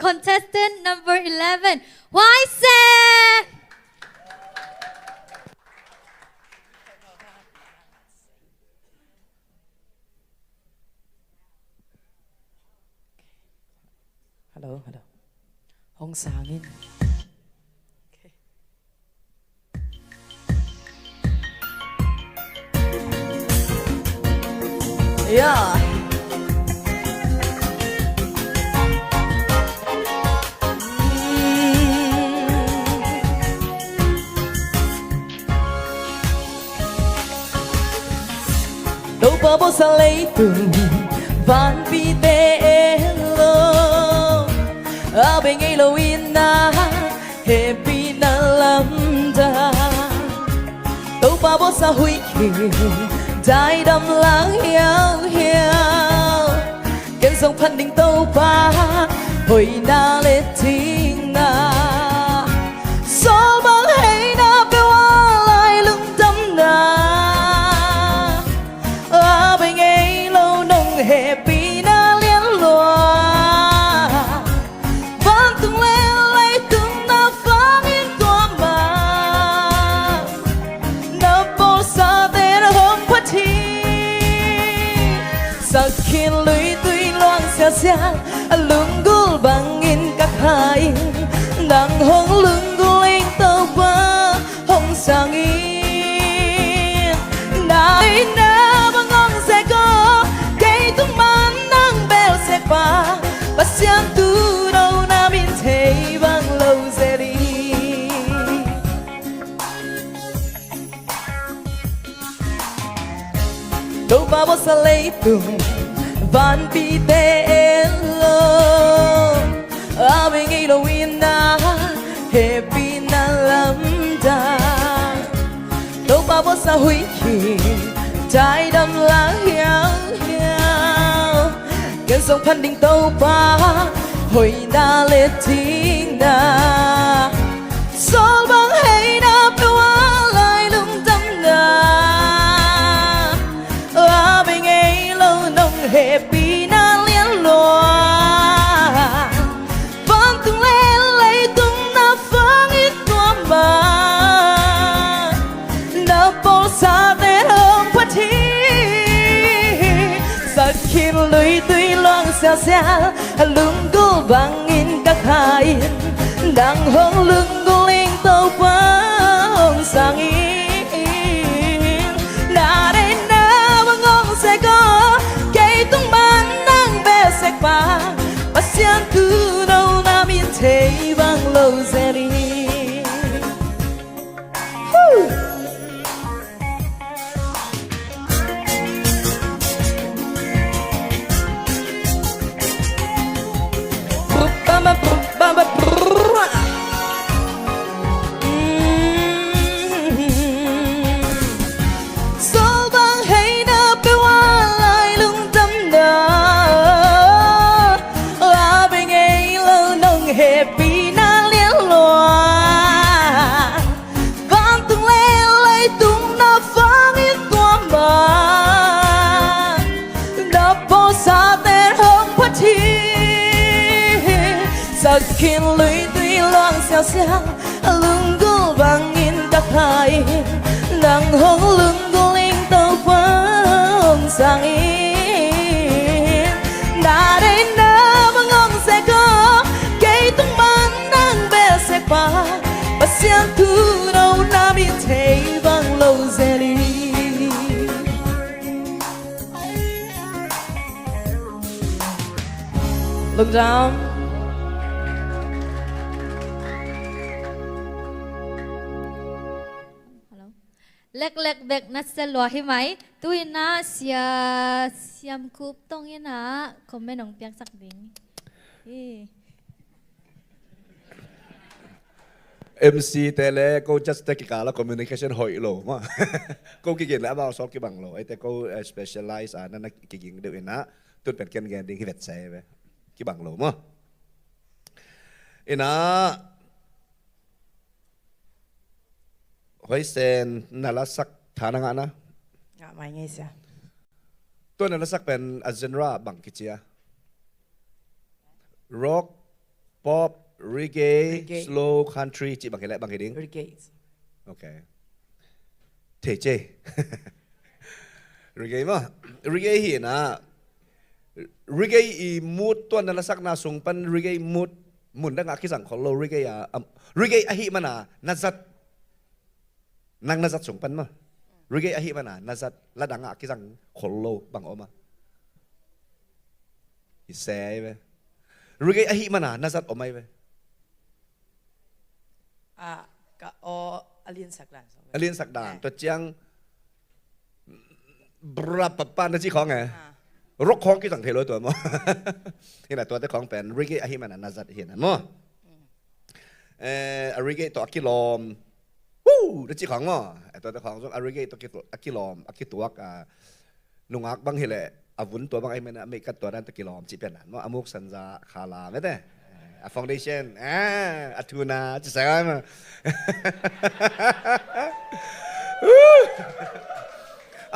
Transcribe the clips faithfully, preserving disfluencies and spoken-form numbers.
Contestant number eleven, Huai Sen. Hello, hello. Hong sang in. Okay. Yeah. Topa bawlsa leitung vanpite en lo, a bei ngei lo in a hehpihna lamdang. Topa bawlsa huih khing daidam lang hiauhiau. Ken zong phat ding Topa hoihna le dikna, sawlbang heina peuh a lai lungdamna, a bei ngei lo nong hehpihna lianlua. Vantung le leitung na vangin tua mah na bawlsate na hong phat hi. Sak khin luitui luang siasia, a lunggulh bangin ka kha in, nang hong lunggulh ing Topa hong sang in. Na deihna bang hong zel aw, kei tung man nang bel zel pa, Pasian tuuno na min thei bang lo zel hi. Topa bawlsa leitung vanpite en lo, a bei ngei lo in a hehpihna lamdang. Topa bawlsa huih khing daidam lang hiauhiau. Ken zong phat ding Topa hoihna le dikna, sawlbang heina peuh a lai lungdamna, a bei ngei lo nong hehpihna lianlua. Vantung le leitung na vangin tua mah na bawlsate hong phat hi. Sak khin luitui luang siasia, a lunggulh bangin ka kha in, nang hong lunggulh ing Topa hong sang in. Na deihna bang hong zel aw, kei tung man nang bel zel pa, Pasian tuuno na min thei bang lo zel hi. Sawlbang heina peuh a lai lungdamna, a bei ngei lo nong hehpihna lianlua. Vantung le leitung na vangin tua mah na bawlsate hong phat hi. Sak khin luitui luang siasia, a lunggulh bangin ka kha in, nang hong lunggulh ing Topa hong sang in. Na deihna bang hong zel aw, kei tung man nang bel zel pa, Pasian tuuno na min thei bang lo zel hi. Look down. Hello. Leklek bek na sia lua hi mai. Tu-in ah Sia Siam Khup tawh in ah comment hong piaksak ding hi. M C te le ko judge te kikal ah communication hoih lo maw. Ko kigen le amau sawk kibang lo. Eite ko, eh, specialize a na, na kiging deuh in ah, tun pen ken gen ding hi vet sa ve. Kibang lo maw. In ah, Huai Sen, na lasak tha na ngah na? Ngah mai ngei sia. Tua na lasak pen a genre bang kici a? Rock, Reggae, reggae, slow country cih bang hi leh bang hi ding? Reggae. Ok. Thei cei. Reggae maw. Reggae hi na. Reggae i mood tua na lasakna sung pan reggae mood mun dangah kizang khol lo reggae a, am, reggae ahi mana na zat, nang na zat sung pan maw. Reggae ahi mana na zat la dangah kizang khol lo bang om a? I se ai ve. Reggae ahi mana na zat om ai ve. A, ka aw a liansak dan sawk ve. A liansak dan. Eh. Tua ciang bra papa na ci khawng e. Ah. Rock khawng kizang thei lo tua maw. Hina tuate khawng pen reggae ahi mana na zat hina maw. Mm. Eh, a reggae tawh a kilawm. Woo! Na ci khawng maw. Eh, tuate khawng zong a reggae tawh a kilawm, a kituak, a nungak bang hileh a vun tua bang ahi mana a meikat tua dan tawh kilawm cih pian dan maw. A muk sanza khala mete. A foundation, ah, a thuna ci sang ai maw.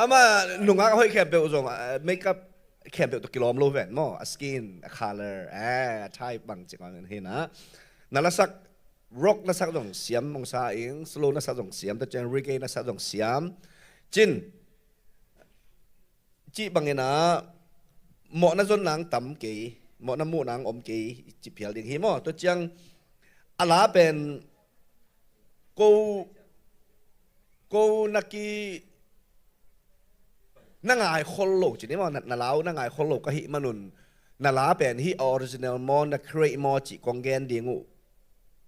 Ama nungak a hoih khempeuh zong, ah, makeup khempeuh tawh kilawm lo ven maw. A skin, a color, eh, a type bang ci khawng hi na. Na lasak, rock na sak zong siam hong sa ing, slow na sak zong siam, tua ciang reggae na sak zong siam. Cin, cih bangin ah mawhna zon nang tam kei, mawhna muh nang om kei cih phial ding hi maw. Tua ciang a la pen ko, ko na ki, na ngai khol lo ci ni maw, na, na lau na ngai khol lo ka hih manun na la pen hih a original maw, na create maw cih kong gen ding uh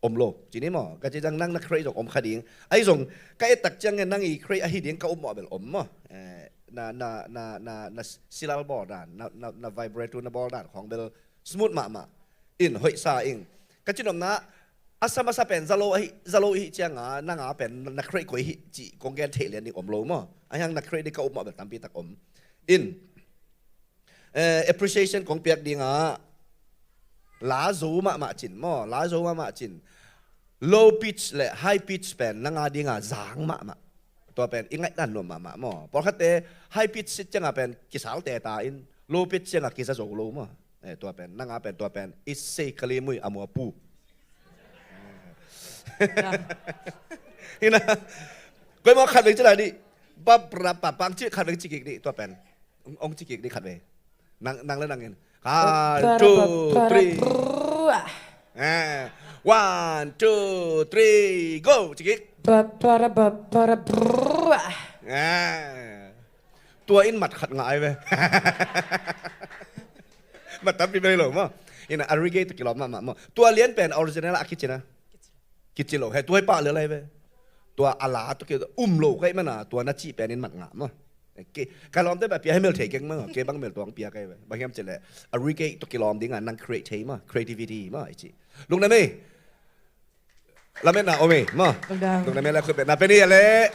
om lo ci ni maw. Ka ci ciang nang na create zong om kha ding. Ahi zong ka et tak ciang nang i create ahi ding ka upmawh bel om maw. Eh, na, na, na, na, na silal bawl dan, na, na, na vibrato na bawl dan khawng bel smooth mahmah in hoih sa ing. Ka cinopna a sa masa pen za lo ahi, za lo ahi cianga nanga pen na create koi hi cih kong gen theih lian ding om lo maw. Ahiang na create ding ka upmawh bel tampi tak om in. Eh, appreciation kong piak dinga la zo mahmah cin maw, la zo mahmah cin. Low pitch le high pitch pen nanga dinga zang mahmah. Tua pen i ngaihdan nuam mahmah maw. Pawlkhatte high pitch sit cianga pen kisal teta in, low pitch cianga kiza zo lo maw. Eh, tua pen nanga pen tua pen i sei kalimui a mua pu. Hina. Koi maw khat veng ci lai dih. Bap rap pa pang ci khat veng ci kik dih tua pen. Ong, ong ci kik dih khat vei. Nang, nang le nang in. One, two, three. Eh, one, two, three, go. Ci kik. Eh. Tua in mat khat ngah ai ve. Mat tampi bel lo maw. Ina a reggae tawh kilawm mahmah maw. Tua lian pen original a kici na. Kici lo he, tua hi pah lel ai ve. Tua a la tawh ki um lo ka hih mana, tua na cih pen in mat ngah maw. Kei, ka lawmte bang pia hei mel thei keng maw, kei bang mel tuang pia ka hi ve. Bang hiam cih leh a reggae tawh kilawm dinga nang create thei maw, creativity maw, i ci. Lungdam ei. Lametna om ei maw. Lungdam. Lungdam ei, la khut beng na pen hi a leh.